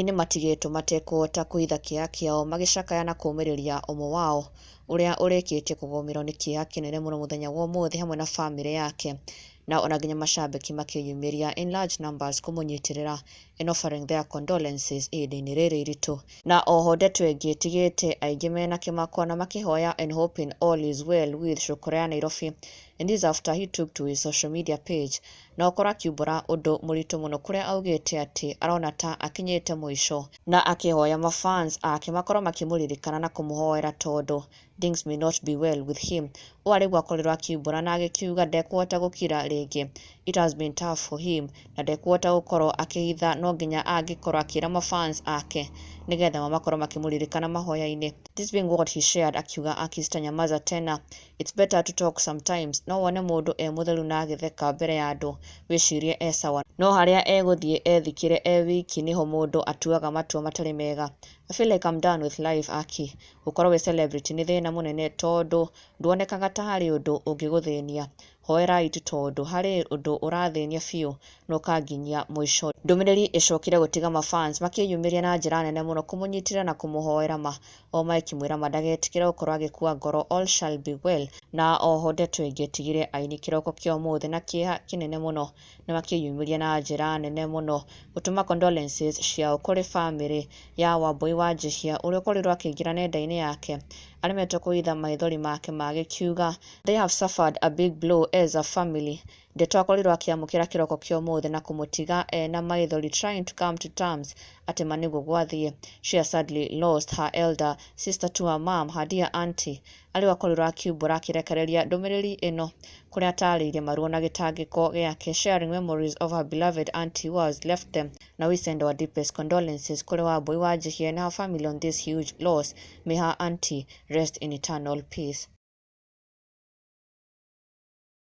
Aini matigĩtwo matekũhota kũhitha kĩeha kĩao magĩcakaya na kũũmĩrĩria ũmwe wao ũrĩa ũrĩkĩtie kũgũmĩrwo nĩ kĩeha kĩnene mũno mũthenya wa ũmũthĩ hamwe na bamĩrĩ yake, na ona nginya macambĩki makĩyumĩria in large numbers kũmũnyitĩrĩra in offering their condolences ihinda-inĩ rĩrĩ iritũ. Na oho ndeto ĩngĩ ĩtigĩte aingĩ mena kĩmako na makĩhoya and hoping all is well with Shukura ya Nairobi, and this after he took to his social media page na gũkorwo akiumbũra ũndũ mũritũ mũno kũrĩa augĩte atĩ arona ta akinyĩte mũico, na akĩhoya mafans ake makorwo makĩmũririkana na kũmũhoera tondũ things may not be well with him. Ũũ arĩguo akorirwo akiumbũra na agĩkiuga ndekũhota gũkira rĩngĩ, it has been tough for him, na ndekũhota gũkorwo akĩhitha, no nginya angĩkorwo akĩra mafans ake nĩgetha mamakorwo makĩmũririkana mahoya-inĩ. This being what he shared, akiuga akistanyamaza tena, it's better to talk sometimes. No wone mũndũ e mũtheru na agĩtheka mbere ya andũ wĩcirie e sawa, no harĩa egũthiĩ ethikĩre e wiki nĩho mũndũ atuaga matua matarĩ mega. I feel like I'm done with life. Aki gũkorwo wĩ celebrity nĩ thĩna mũnene tondũ nduonekaga ta harĩ ũndũ ũngĩgũthĩnia. Hoerai tu tondũ harĩ ũndũ ũrathĩnia biũ na ũkanginyia mũico. Ndũmĩrĩri ĩcokire gũtiga mafans makĩyumĩria na njĩra nene mũno kũmũnyitĩrĩra na kũmũhoera ma o makĩmwĩra ma ndagetikĩre gũkorwo agĩkua ngoro, all shall be well. Na oho ndeto ĩngĩ ĩtigire aini kĩroko kĩa ũmũthĩ na kĩeha kĩnene mũno na makĩyumĩria na njĩra nene mũno gũtũma condolences ciao kũrĩ bamĩrĩ ya Wambui wa Njihia ũrĩa ũkorirwo akĩingĩra nenda-inĩ yake aremetwo kũhitha maithori make magĩkiuga they have suffered a big blow as a family. Ndeto akorirwo akĩamũkĩra kĩroko kĩa ũmũthĩ na kũmũtiga ena maithori trying to come to terms atĩ ma nĩguo gwathiĩ. She has sadly lost her elder sister to her mom, her dear auntie, arĩa akorirwo akiumbũra akĩrekereria ndũmĩrĩri ĩno kũrĩa atarĩirie maruo na gĩtangĩko gĩake, sharing memories of her beloved auntie who has left them. Now we send our deepest condolences kũrĩ Wambui wa Njihia and her family on this huge loss. May her auntie rest in eternal peace.